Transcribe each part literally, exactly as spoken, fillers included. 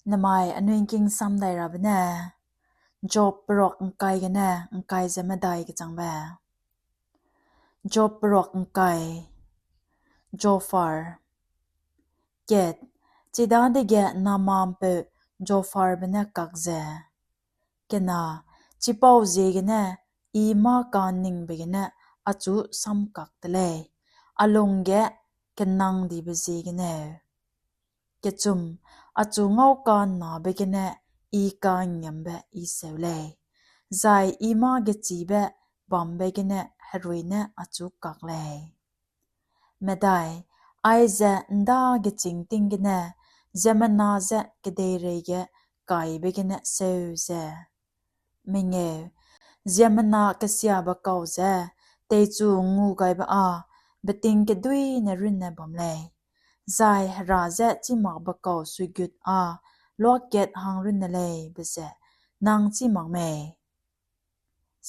Nemai anui ’ngking sam dai rabe ne, Job peruak ’ngkai gene ’ngkai ze medai kechangbe. Job peruak ’ngkai, Jophar. Kat, chidadege Naamanpeu Jopharbe ne kak ze, kena, chipau ziegene I mâ ka'nningbe gene achu samkak te lei, a lung ge kenangdibe ziegeneu. Kechum, achu ngau ka'nnabe gene I ka'nngiambe I seu lei, zai I mâ gechibe bambe gene herui ne achu kak lei. Medai, aize ’nda gechîng ting gene ziemmena je kedeirei ge kaibe gene seu ze, mengeu, ziemmena kesiabe kau ze teichu ngugaibe â beting keduîne runne bam lei, zai Hera je chîmakbe kau suigut â luakat hang runne lei be ze nang chî mak mei?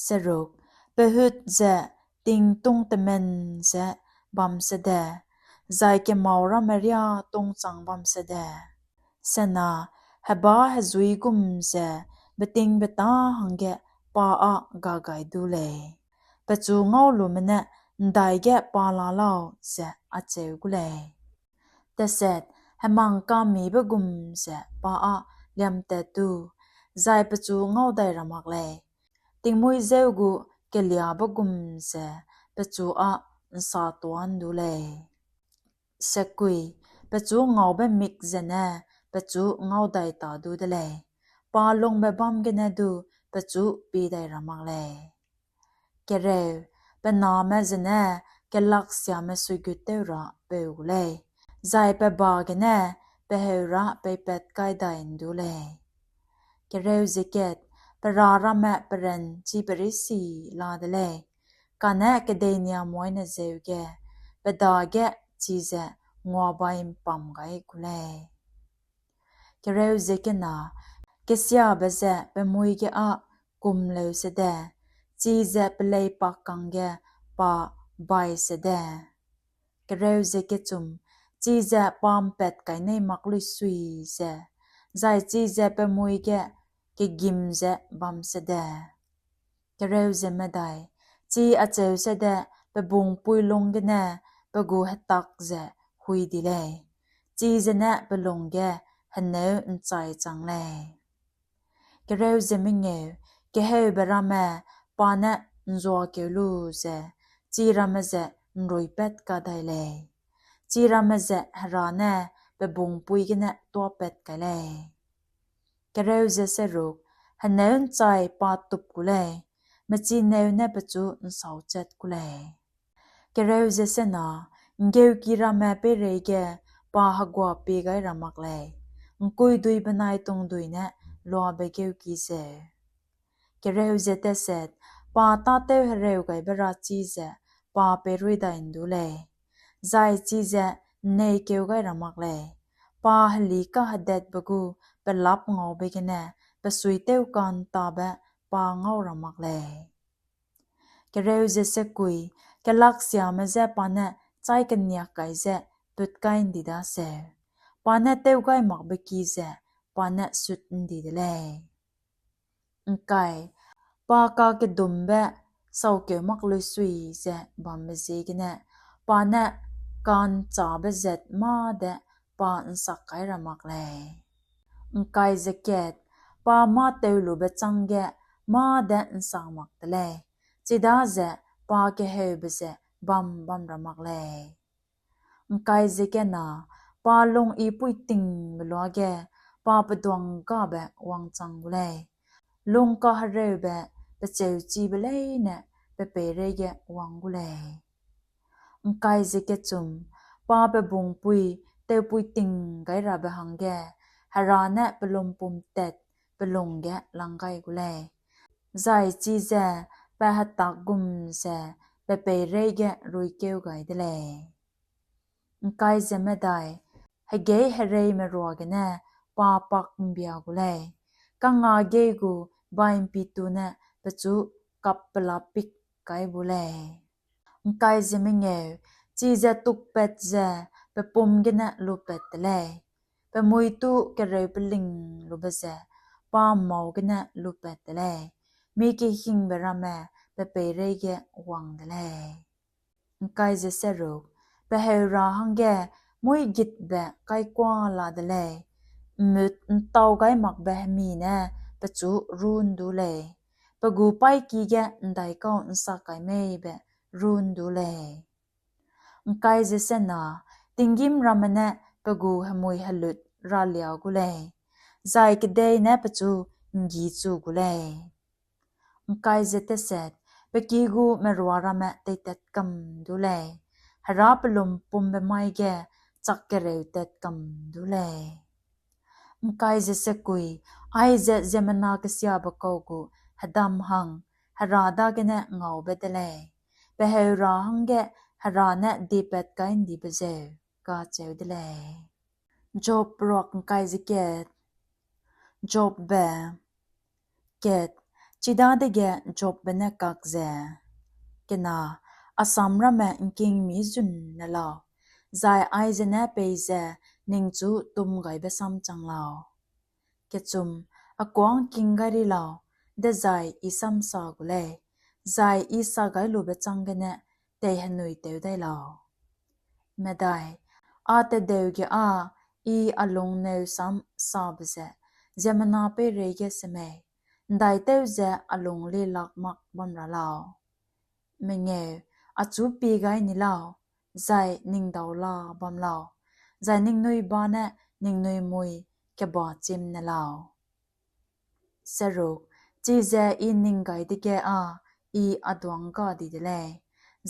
Seruk, pehut ze tingtung temen ze bam sede, zai kemau ramme riâ tungchang bam sede. Sena, heba hezui gum ze betingbeta hangge pa â ga gai du lei. Pechu ngau lume ne ’ndaige pa la lau ze acheu gu lei. Teset, hemang kamibe gum ze pa â liamtat du, zai pechu ngau dai ra mak lei. Tingmuî zeu gu keliabe gum ze pechu â ’nsa tuâ ’ndu lei. Sekui, pechu ngaube mik zene pechu ngau dai ta du de lei. Pa lungbe bâm gene du pechu pie dai ra mak lei. Kereu, pe name zene kelaksiame suigut tew ra peu gu lei, zai pe ba gene pe heu ra peipat kai dai ’ndu lei. Kereu ze kat, pe ra ramme pe ran chi perisi la de lei, kane kedei nia moine zeu ge, pe dage chize nguabai ’mpam gai gu lei. Kereu ze kena, kesiabe ze pe mui ge â kum leu sede, chize pe lei pak kangge pa bai sede. Kereu ze kechum, chize pa ’mpat kai nei mak lui sui ze, zai chize pe mui ge kegim ze bam sede. Kereu ze medai, chi acheu sede pe bungpui lung gene pe gu hetak ze hui di lei, chize ne pe lung ge heneu ’nchai chang lei. Kereu ze mengeu, keheube ramme pa ne ’nzuakeu lu ze, chi ramme ze ’nruipat kadai lei, chi ramme ze Hera ne pe bungpui gene tuâpat kai lei. Kereu ze seruk, heneu ’nchai pa tup gu lei, mechineu ne pechu ’nsauchat gu lei. Kereu ze sena, ’nggeuki ramme peireige pa heguapie gai ra mak lei, ’ngkuidui benai tungdui ne luabe geuki zeu. Kereu ze teset, pa tâtew hereu gaibe ra chize pa peirui dai ’ndu lei, zai chize ’nneikeu gai ra mak lei, pa heli kahedetbe gu pelap ngaube gene pe suitew ka'ntabe pa ngau ra mak lei. Kereu ze sekui, kelaksiame je pa ne chai keniak kai ze put kai ’ndi daseu, pa ne tew gai makbe ki ze pa ne sut ’ndi de lei. ’Ngkai, pa kakedumbe saukeu mak lui sui ze bambe ziegene, pa ne ka'nchabe zat mâ de pa ’nsak kai ra mak lei. ’Ngkai ze kat, pa mâ tew lube chângge mâ de ’nsak mak te lei, chidaze pa keheube ze bam bam ra mak lei. ’Ngkai ze kena, pa lung i puitingbe luage pa peduang gabe wangchang gu lei, lung kahereube pecheuchibe leine pe peireige wang gu lei. ’Ngkai ze kechum, pa pe bungpui tewpui ting gai rabe hangge, Hera ne pe lumpum tat pe lung ge lang gai gu lei, zai chize pe hetak gum ze pe peireige ruikeu gai de lei. ’Ngkai ze medai, hegei hereime ruagene pa pak ’mbia gu lei, kangngâ gei gu bai ’mpitu ne pechu kap pelap pik kai bu lei. ’Ngkai ze mengeu, chize tukpat ze pe pum gene lupat te lei, pe mui tu kereu peling lube ze pa ’mmau gene lupat de lei, mi kehingbe ramme pe peireige wang de lei. ’Ngkai ze seruk, pe heura hangge muîgitbe kaikua la de lei, ’mmut ’ntau gai makbe hemi ne pechu rû ’ndu lei, pe gu paîki ge ’ndaikau ’nsak kai mei be rû ’ndu lei. ’Ngkai ze sena, tinggîm ramme ne pe gu hemui helut ralia gu lei, zai kedei ne pechu ’nggi chu gu lei. ’Ngkai ze teset, pe ki gu merua ramme teitat kam du lei, Hera pe lumpumbe mai ge chakkereu tat kam du lei. ’Ngkai ze sekui, aize ziemmena kesiabe kau gu hedam hang Hera dagene ngaube de lei, pe heura hangge Hera ne diepat kai ’ndibe zeu, kacheu de lei. Job peruak ’ngkai ze kat. Jobbe. Kat, chidadege Jobbe ne kak ze, kena, a sam ramme ’ngkingmi zun ne lau, zai aizene peize ningchu tum gaibe sam chang lau. Kechum, a kuâ ’ngking gai ri lau, dezai I samsa gu lei, zai I sa gai lube chang gene teihenui tew dai lau. Medai, a tedeu ge â I a lung neu sam sabe ze ziemmena peireige semei, ’ndaitew ze a lung lilak mak bam ra lau. Mengeu, achu pie gai ni lau, zai ning dau la bam lau, zai ningnui ba ne ningnui mui keba chim ne lau. Seruk, chize I ning gai dege â I a duângga di de lei,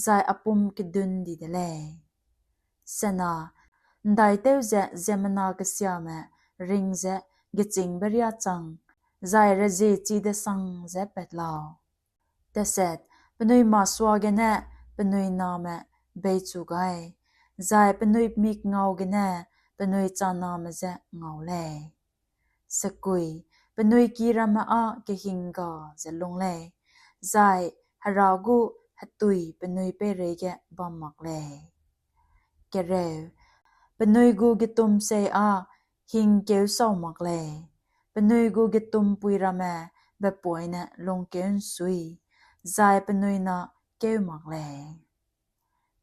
zai a pum kedun di de lei. Sena, ’ndaitew ze ziemmena kesiame ring ze gechîngbe riâ chang, zai rezie chi desang ze pat lau. Teset, penui masuagene penui name beichu gai, zai penui mikngau gene penui chaname je ngau lei. Sekui, penui ki ramme â kehingga ze lung lei, zai Hera gu hetui penui peireige bam mak lei. Kereu, penui gu getumsei â hingkeu sau mak lei, penui gu getumpui ramme bepoine lungkeu ’nsui, zai penui na keu mak lei.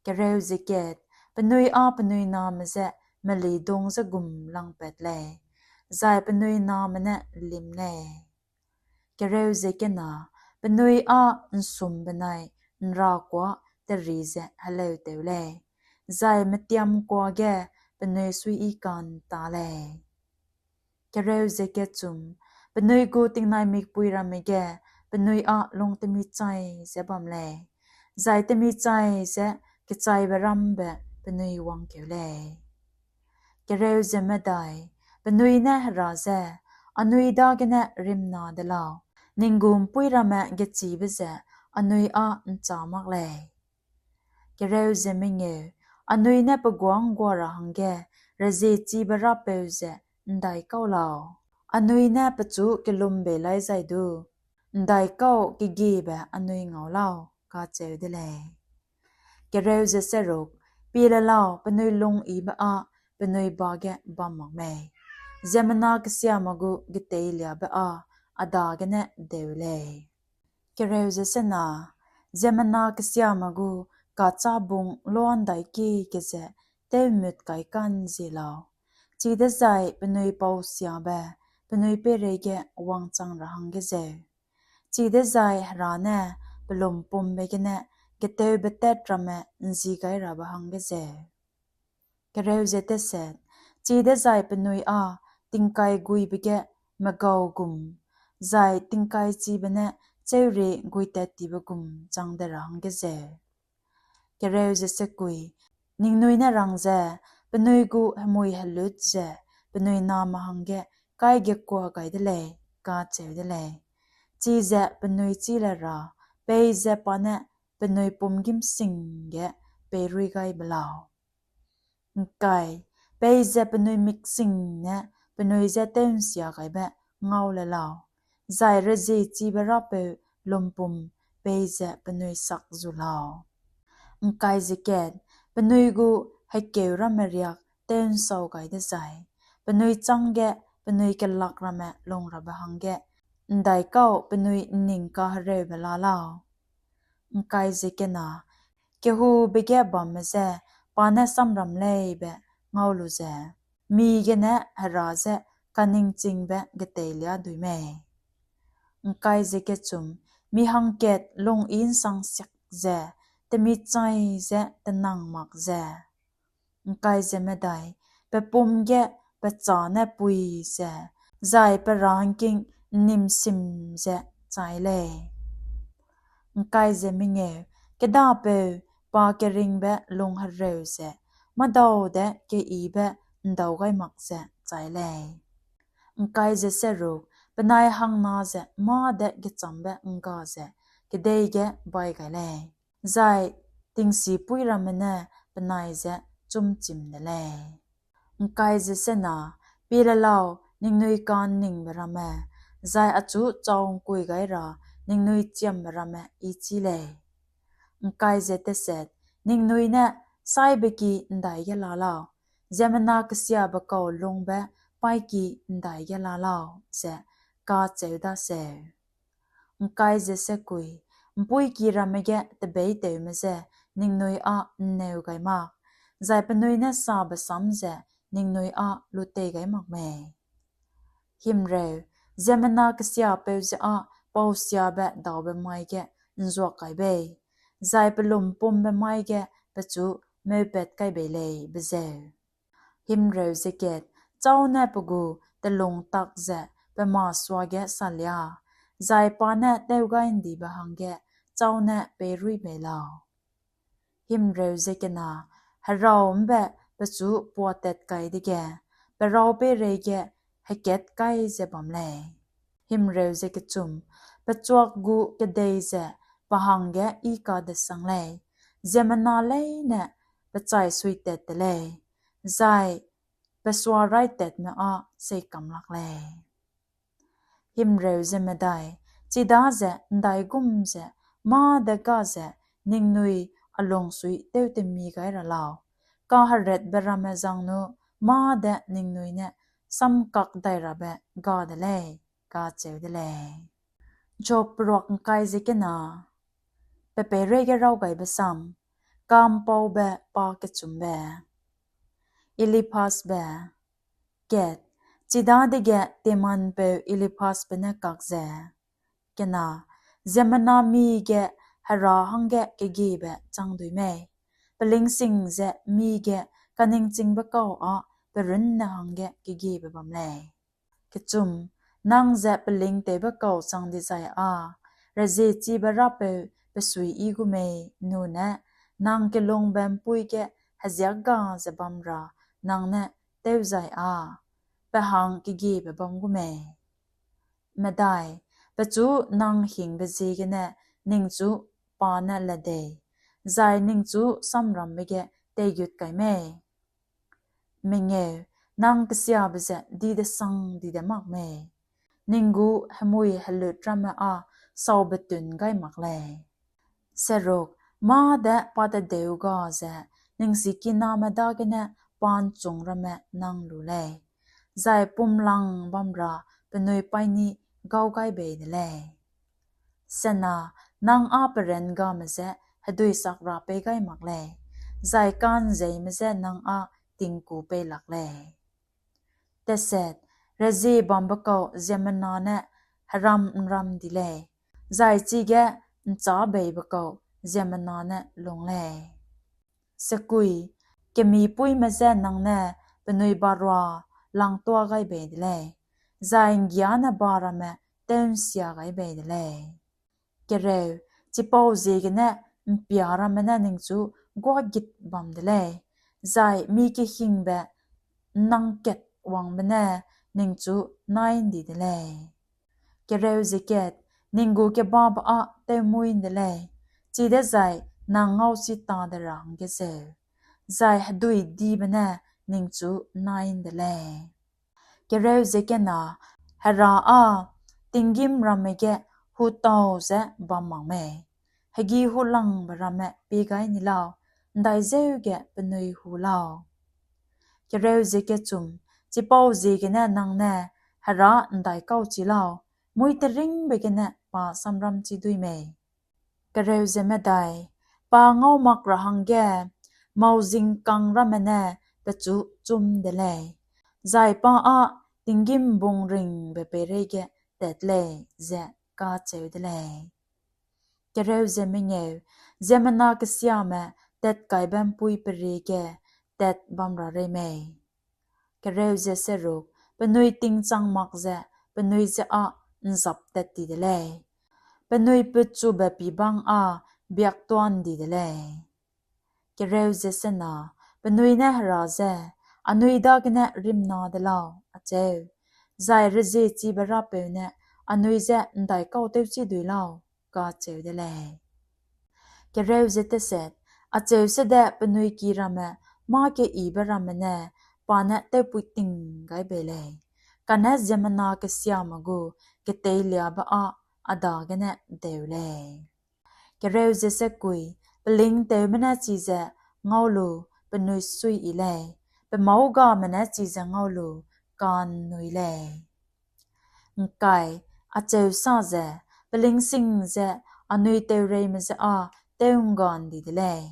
Kereu ze kat, penui â penui name je melidung ze gum langpat lei, zai penui name ne lim lei. Kereu ze kena, penui â ’nsum benai ’nrakua teri ze heleutew lei, zai metiam kua ge penui suiyi ka'ntâ lei. Kereu ze kechum, penui gu tingnai mikpui ramme ge penui â lung temichai ze bam lei, zai temichai ze kechaibe rambe penui wangkeu lei. Kereu ze medai, penui ne Hera je, anui dagene rimna de lau, ning gu ’mpuî ramme gechîbe ze anui â ’nchâ mak lei. Kereu ze mengeu, anui ne pe guâ ’nggua ra hangge rezie chibe Rapeu ze ’ndaikau lau, anui ne pechu kelum bei lai zai du, ’ndaikau kegiebe anui ngau lau, kacheu de lei. Kereu ze seruk, pie le lau, penui lungyibe â penui ba ge bam mak mei, ziemmena kesiame gu geteiliabe â a dagene deu lei. Kereu ze sena, ziemmena kesiame gu kachâbung luâ ’ndaiki ge ze tewmut kai ka'nzie lau, chidezai penui pausiabe penui peireige wangchang ra hangge zeu, chidezai Hera ne pe lumpumbe gene geteube tat ramme ’nzi gai rabe hangge zeu. Kereu ze teset, chidezai penui â tingkai guibe ge megau gum, zai tingkaichibe ne cheurie guitattibe gum chang de ra hangge zeu. Kereu ze sekui, ningnui ne rang ze, penui gu hemui helut ze penui name hangge kaigekua gai de lei, kacheu de lei. Chize penui chî le ra, peize pa ne penui pum gîmsing ge peirui gai be lau. ’Ngkai, peize penui miksing ne penui je tew'nsia gaibe ngau le lau, zai rezichibe Rapeu lumpum peize penui sak zu lau. ’Ngkai ze kat, penui gu hekeu ramme riak tew'nsau gai dezai, penui chângge penui kelak ramme lung rabe hangge ’ndaikau penui ’nning kahereube la lau. ’Ngkai ze kena, kehube ge bamme je pa ne samram lei be ngau lu ze, mi gene Hera je kaningchingbe geteilia dui mei. ’Ngkai ze kechum, mi hangkat lung-i ’nsangsiak ze, temichai ze tenang mak ze. ’Ngkai ze medai, pe pum ge pe châ ne pui ze, zai pe rangking ’nnimsim ze chai lei. ’Ngkai ze mengeu, kêdapeu pa keringbe lunghereu ze, mâdau de keyibe ’ndau gai mak ze chai lei. ’Ngkai ze seruk, penai hangna ze mâ de gechambe ’ngga ze kedei ge bai gai lei, zai tingsipui ramme ne penai ze chumchim de lei. ’Ngkai ze sena, pie le lau, ningnui ka'nningbe ramme, zai achu chau ’ngkui gai ra ningnui chiambe ramme I chî lei. ’Ngkai ze teset, ningnui ne saibe ki ’ndai ge la lau, ziemmena kesiabe kau lungbe paîki ’ndai ge la lau, ze kacheu daseu. ’Ngkai ze sekui, ’mpuîki ramme ge tebeitewme je ningnui â ’nneu gai mak, zai penui ne sabe sam ze ningnui â lutei gai mak mei. Himreu, ziemmena kesiapeu je â pausiabe daube mai ge ’nzuak kai bei, zai pelum pumbe mai ge pechu meupat kai bei lei be zeu. Himreu ze kat, châu ne pe gu telung tak ze pe masuage salia, zai pa ne tewgai'ndibe hangge châu ne peirui bei lau. Himreu ze kena, herau ’mbe pechu puatat kai dege, pe rau peireige hekat kai ze bam lei. Himreu ze kechum, pechuak gu kedei ze pe hangge I kadesang lei, ziemmena leine pe chai suitat te lei, zai pe suaraîtatme â seikam lak lei. Himreu ze medai, chidaze ’ndaigum ze mâ de ga ze ningnui a lungsui tewtemi gai ra lau, kaheratbe ramme zangno mâ de ningnui ne samkak dai rabe ga de lei, kacheu de lei. Job peruak ’ngkai ze kena, pe peireige raw gaibe sam, ka'mpaube pa kechumbe. Eliphazbe. Kat, chidadege Temanpeu Eliphazbe ne kak ze, kena, ziemmena mi ge Hera hangge kegiebe chang dui mei, pelingsing ze mi ge kaningchingbe kau â pe runne hangge kegiebe bam lei. Kechum, nang ze pelingtewbe kau chang dizai â, reziechibe Rapeu pe suiyi gu mei nune, nang kelungbe ’mpuî ge heziak ga ze bam ra nang ne tewzai â, pe hang kegiebe bam gu mei. Medai, pechu nang hingbe ziegene ningchu pa ne ledei, zai ningchu samrambe ge teigut kai mei. Mengeu, nang kesiabe ze di desang di de mak mei, ning gu hemui helut ramme â saubetun gai mak lei. Seruk, mâ de pa tedeu ga ze ning sikiname dagene pa ’nchung ramme nang lu lei, zai pumlang bam ra penui paîni gau gai bei de lei. Sena, nang â peran game je hedui sak ra pei gai mak lei, zai ka'nzeime je nang â tingku pei lak lei. Teset, rezie bambe kau ziemmena ne heram ’nram di lei, zai chige ’nchâ beibe kau ziemmena ne lung lei. Sekui, kemipuîme je nang ne penui barua langtua gai bei de lei, zai ’nggiane ba ramme tew'nsia gai bei de lei. Kereu, chipau ziegene ’mpia ramme ne ningchu guagit bam de lei, zai mi kehingbe ’nnangkat wangbe ne ningchu nai ’ndi de lei. Kereu ze kat, ning gu kebabe â tewmui ’nde lei, chidezai nang ngau chi ta de ra hangge zeu, zai hedui dibe ne ningchu nai ’nde lei. Kereu ze kena, Hera â tinggîm ramme ge hutau ze bam mak mei, hegî hulangbe ramme pie gai ni lau, ’ndaizeu ge penui hu lau. Kereu ze kechum, Chipau ziegene nang ne Hera ’ndaikauchi lau, mui teringbe gene pa samramchi dui mei? Kereu ze medai, pa ngau mak ra hangge mauzingkang ramme ne pechu chum de lei, zai pa â tinggîm bungringbe peireige tat lei, ze kacheu de lei. Kereu ze mengeu, ziemmena kesiame tatkaibe ’mpuî perie ge tat bam ra rei mei? Kereu ze seruk, penui tingchang mak ze penui je â ’nzaptat ti de lei, penui pechube pibang â biaktuan di de lei. Kereu ze sena, penui ne Hera je, anui dagene rimna de lau, acheu, zai reziechibe Rapeu ne anui je ’ndaikau tewchi dui lau, kacheu de lei. Kereu ze teset, acheu sede penui ki ramme mâ keyibe ramme ne pa ne tewpui ting gai bei lei, kane ziemmena kesiame gu geteiliabe â a dagene deu lei. Kereu ze sekui, pelingtewme ne chize ngau lu penui sui yi lei, pe mâugame ne chize ngau lu ka'nnui lei. ’Ngkai, acheu sa ze, pelingsing ze anui teureime je â tew'ngga ’ndi de lei,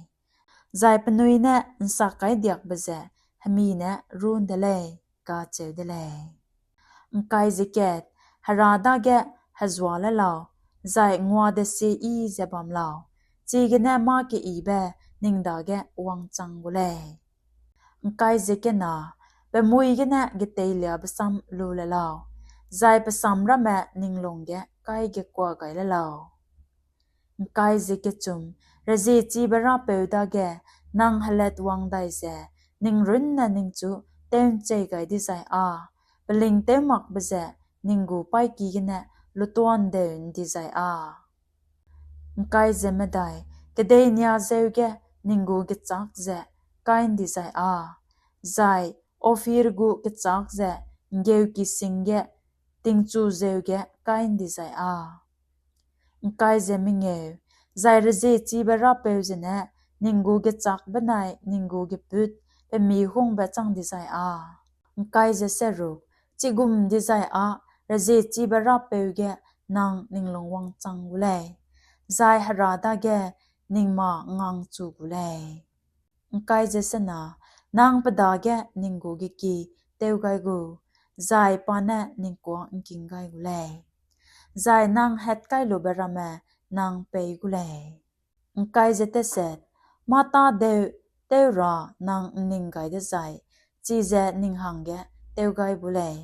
zai penui ne ’nsakkaidiakbe ze hemi ne run de lei, kacheu de lei. ’Ngkai ze kat, Hera dage hezua le lau, zai nguadesie yi ze bam lau, chigene mâ keyibe ning dage wangchang gu lei. ’Ngkai ze kena, pe mui gene geteiliabe sam lu le lau, zai pe sam ramme ning lungge kaigekua gai le lau. ’Ngkai ze kechum, reziechibe Rapeu dage nang helatwang dai ze, ning runne ningchu tew'nchei gai dizai â, pelingtewmakbe ze ning gu paîki gene lutuandeu ’ndizai â. ’Ngkai ze medai, kedeinia zeu ge ning gu gechâk ze kai ’ndizai â, zai Ophir gu gechâk ze ’nggeuki sing ge tingchu zeu ge kai ’ndizai â. ’Ngkai ze mengeu, zai reziechibe Rapeu zene ning gu gechâk benai ning gu gepût pe mi hungbe chang dizai â. ’Ngkai ze seruk, chigum dizai â reziechibe Rapeu ge nang ning lung wangchang gu lei, zai Hera dage ning ma ngangchu gu lei. ’Ngkai ze sena, nang pe dage ning gu geki tew gai gu, zai pa ne ning kuâ ’ngking gai gu lei, zai nang hetkailube ramme nang pei gu lei. ’Ngkai ze teset, mâ tâ deu tew ra nang ’nning gai dezai, chize ning hangge tew gai bu lei,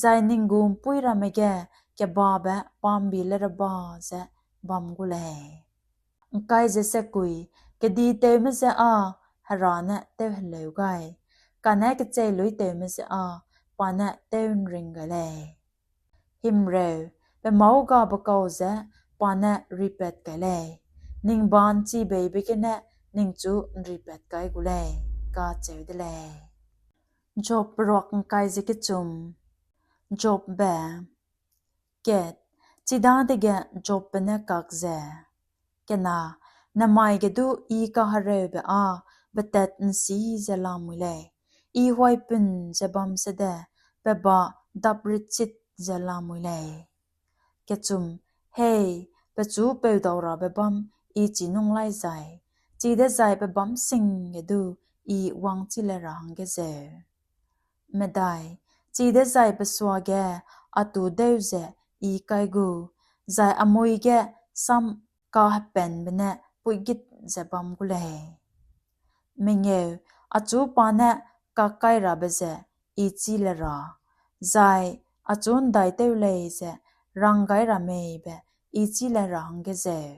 zai ning gu ’mpuî ramme ge kebabe pambi le reba ze bam gu lei. ’Ngkai ze sekui, keditewme je â Hera ne tewheleu gai, kane kecheiluitewme je â pa ne tew'nring gai lei. Himreu, pe mâugabe kau ze pa ne ripat kai lei, ning ba ’nchibeibe gene ningchu ’nripat kai gu lei, kacheu de lei. Job peruak ’ngkai ze kechum. Jobbe. Kat, chidadege Jobbe ne kak ze, kena, nemai ge du I kahereube â betat ’nsî ze lamui lei, I huaipun ze bam sede, pe ba dapritsit ze lamui lei. Kechum, hei, pechu peudaurabe bâm I chi nung lai zai, chidezai pe bâm sing ge du I wangchi le ra hangge zeu. Medai, chidezai pe suage atu deu ze I kai gu, zai a mui ge sam kahepenbe ne puigit ze bam gu lei. Mengeu, achu pa ne kak kai rabe ze I chî le ra, zai achu ’ndaitew lei ze rang gai ra mei be I chî le ra hangge zeu.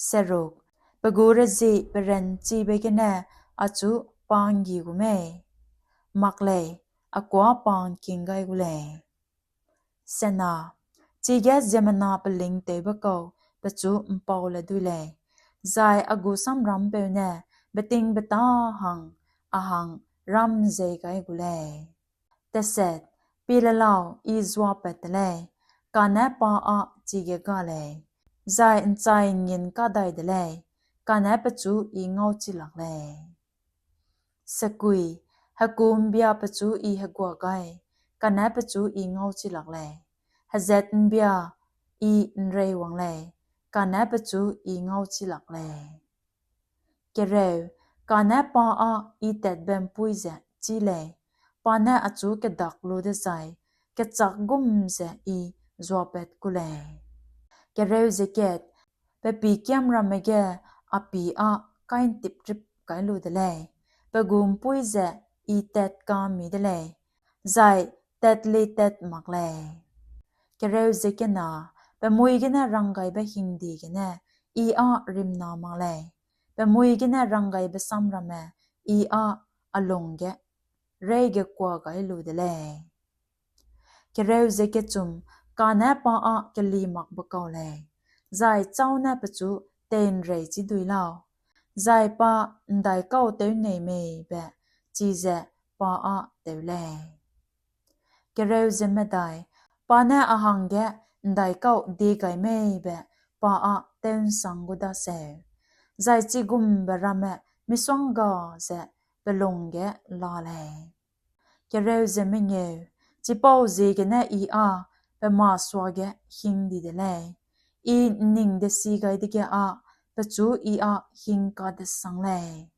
Seruk, pe gu rezie peranchibe gene achu pa ’nggi gu mei? Mak lei, a kuâ pa ’ngking gai gu lei. Sena, chige ziemmena pelingtewbe kau pechu ’mpau le dui lei, zai a gu samrampeu ne betingbeta hang a hang ram zei gai gu lei. Teset, pie le lau, I zuapat te lei, kane pa â chige ga lei, zai ’nchai ’nggin kadai de lei, kane pechu I ngauchi lak lei. Sekui, Heku ’mbia pechu I hegua gai, kane pechu I ngauchi lak lei; hezat ’mbia I ’nreiwang lei, kane pechu I ngauchi lak lei. Kereu, kane pa â I tatbe ’mpuî ze chî lei, pa ne achu kedak lu dezai, kechâk gum ze I zuapat ku lei. Kereu ze kat, pe pîkiam ramme ge a pî â kai'ntiprip kai lu de lei, pe gu ’mpuî ze I tatka'mmi de lei, zai tatlitat mak lei. Kereu ze kena, pe mui gene ranggaibe hingde gene I â rimna mak lei, pe mui gene ranggaibe sam ramme I â a lung ge reigekua gai lu de lei. Kereu ze kechum, kane pa â kelimakbe kau lei, zai châu ne pechu tei'nrei chî dui lau, zai pa ’ndaikau tew nei mei be chize pa â tew lei. Kereu ze medai, pa ne a hangge ’ndaikau die gai mei be pa â tew'nsang gu daseu, zai chigumbe ramme misongga ze pe lung ge la lei. Kereu ze mengeu, chipauziegene I â pe masuage hing di de lei, I ’nning desi gai dege â pechu I â hing kadesang lei.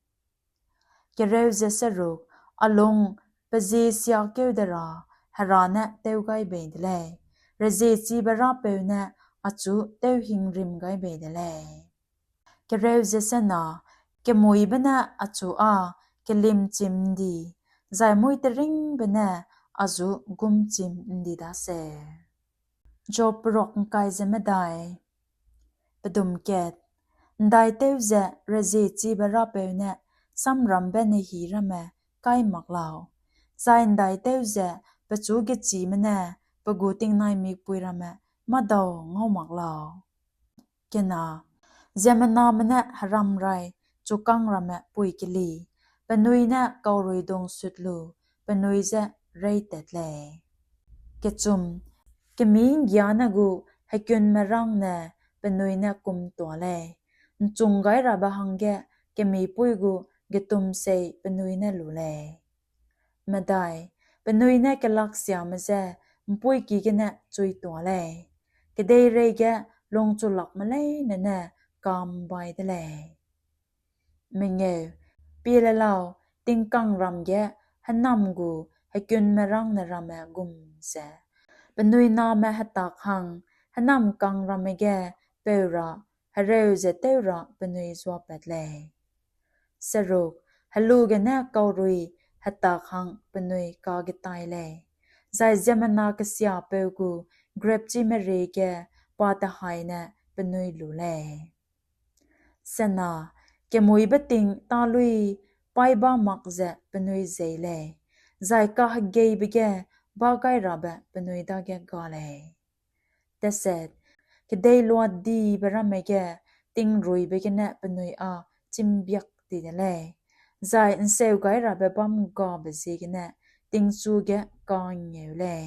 Kereu ze seruk, a lung pe zie siakeu de ra Hera ne tew gai bei de lei, reziechibe Rapeu ne achu tewhingrim gai bei de lei. Kereu ze sena, kemuîbe ne achu â kelimchim ’ndi, zai muî teringbe ne a zu gumchim ’ndi daseu. Job peruak ’ngkai ze medai. Pedum kat, ’ndaitew ze reziechibe Rapeu ne samrambe nehî ramme kai mak lau, zai ’ndaitew ze pechu gechîme ne pe gu tingnaimikpui ramme mâdau ngau mak lau. Kena, ziemmename ne heramrai chukâng ramme pui keli, penui ne kauruidung sut lu, penui je reitat lei. Kechum, kemî ’nggiane gu hekunmerângne penui ne kumtuâ lei, ’nchung gai rabe hangge kemîpui gu getumsei penui ne lu lei. Medai, penui ne kelaksiame je ’mpuîki gene chuituâ lei, kedeireige lungchulakme leine ne ka'mbai de lei. Mengeu, pie le lau, tingkangram ge hênam gu hekunmerângne ramme gum ze, penui name hetak hang hênamkang ramme ge peu ra hereu ze tew ra penui zuapat lei. Seruk, helu gene kaurui hetak hang penui kagetai lei, zai ziemmena kesiapeu gu grepchî merie ge pa tehaîne penui lu lei. Sena, kemuîbe ting tâluî paî bâ mak ze penui jei lei, zai kahegeibe ge bâ gai rabe penui dage ga lei. Deset, kedeiluadibe ramme ge tingruibe gene penui â chimbiak ti de lei, zai ’nseu gai rabe bâm gabe ziegene tingchu ge ka'ngngeu lei.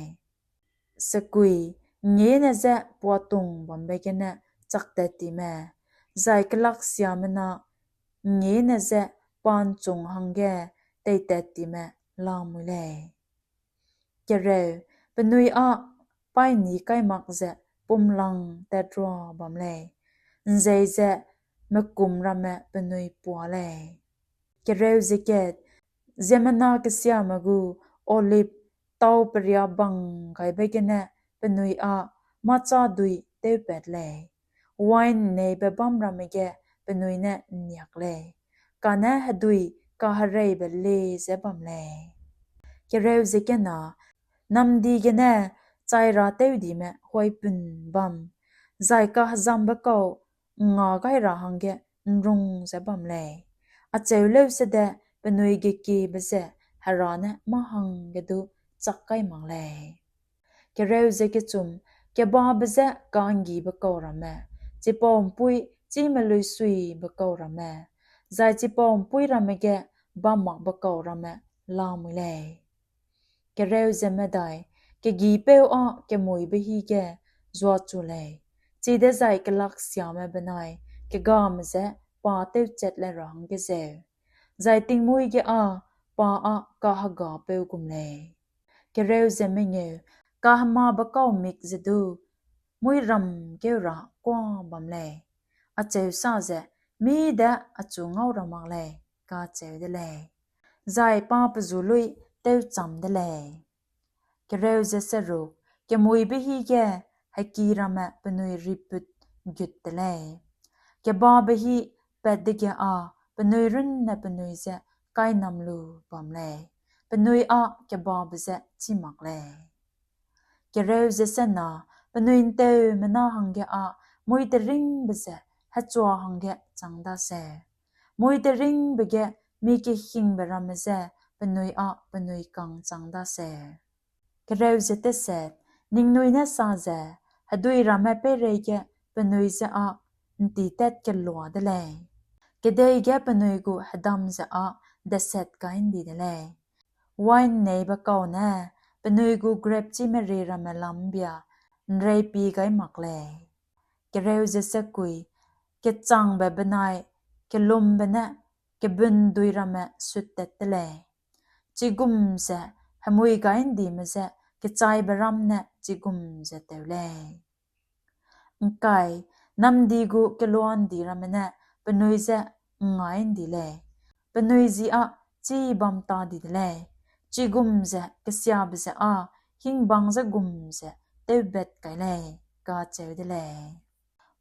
Sekui, ’ngngiêne je puatung bambe gene chaktattime, zai kelaksiame na ’ngngiêne je pa ’nchung hangge teitattime lamui lei. Kereu, penui â paîni kai mak ze pumlang tatrua bam lei, ’nzei ze mekum ramme penui puâ lei. Kereu ze kat, ziemmena kesiame gu olive tau peria bang gaibe gene penui â mâchâ dui tewpat lei, wain ’nneibe bâm ramme ge penui ne ’nniak lei, kane hedui kahereibe le ze bam lei. Kereu ze kena, namdi gene chai ra tewdime huaipun bam, zai kahezambe kau ’ngngâ gai ra hangge ’nrung ze bam lei; acheu leu sede penui gekiebe ze Hera ne mâ hangge du chak kai mak lei. Kereu ze kechum, kebabe je ka'nggibe kau ramme, chipau ’mpuî chîme luisuibe kau ramme, zai chipau ’mpuî ramme ge bam makbe kau ramme lamui lei. Kereu ze medai, kegîpeu â kemuîbe hî ge zuachu lei, chidezai kelaksiame benai kegame je pa tewchat le ra hangge zeu, zai tingmuî ge â pa â kahegapeu gum lei. Kereu ze mengeu, kahemabe kau mik ze du, muîram kêu ra kuâ bam lei. Acheu sa ze, mî de achu ngau ra mak lei, kacheu de lei. Zai pa pe zu luî tewcham de lei. Kereu ze seruk, kemuibe hî ge heki ramme penui riput gut de lei. Kebabe hî pat dege â penui runne penui je kainam lu bam lei. Penui â kebabe je chî mak lei. Kereu ze sena, penui ’nteumena hangge â mui teringbe ze, hechua hangge chang daseu. Mui teringbe ge mi kehingbe ramme je penui â penui kang chang daseu. Kereu ze teset, ningnui ne sa ze, hedui ramme peireige penui je â ’ntitat kelua de lei. Kedei ge penui gu hedam ze â deset gai ’ndi de lei. Wain ’nneibe kau ne penui gu grepchî meri ramme lambia ’nreipi gai mak lei. Kereu ze sekui, kechangbe benai kelumbe ne kebundui ramme suttat te lei. Chigum ze hemui gai ’ndime je kechaibe ram ne chigum ze tew lei. ’Ngkai, namdi gu keluandi ramme ne penui je ’ngngai ’ndi lei. Penui ji â chî bam ta di de lei. Chigum ze kesiabe ze â hingbang je gum ze tewbet kai lei, kacheu de lei.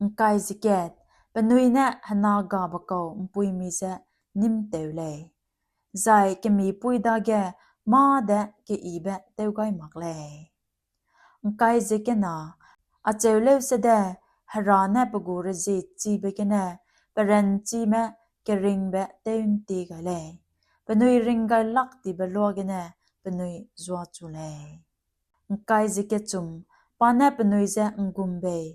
’Ngkai ze kat, penui ne hena gabe kau ’mpuimi je nîm tew lei. Zai kemîpui dage mâ de keyibe tew gai mak lei. ’Ngkai ze kena, acheu leusede, Hera ne pe gu rezie chibe gene, peranchime keringbe tew ’nti gai lei. Penui ring gai lak tibe luagene penui zuachu lei. ’Ngkai ze kechum, pa ne penui je ’nggum bei,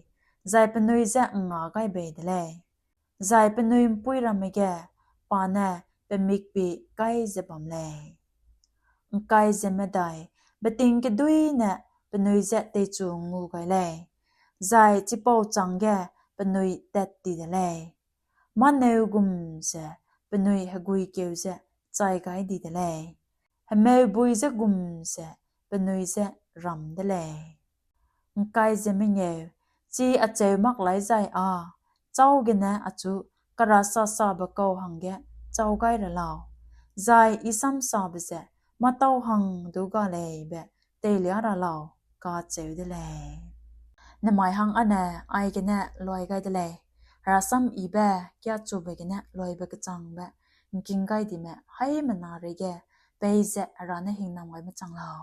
zai penui je ’ngnga gai bei de lei. Zai penui ’mpuî ramme ge pa ne pe mikpi kai ze bam lei. ’Ngkai ze medai, beting kedui ne penui je teichu ngu gai lei, zai chipau chângge penui tat ti de lei. Mâneu gum ze penui heguikeu ze chai gai di de lei. Hemeubui je gum ze penui je ram de lei. ’Ngkai ze mengeu, chi acheu mak lai zai â, châu gene achu karasasabe kau hangge châu gai ra lau, zai I samsabe ze mâtau hang du ga lei be teilia ra lau, kacheu de lei. Nemai hang âne aigene luai gai de lei, Herasam yibe kiachube gene luaibe kechangbe ’ngking gai dime haimena reige peize Hera ne hingnam gai mechang lau.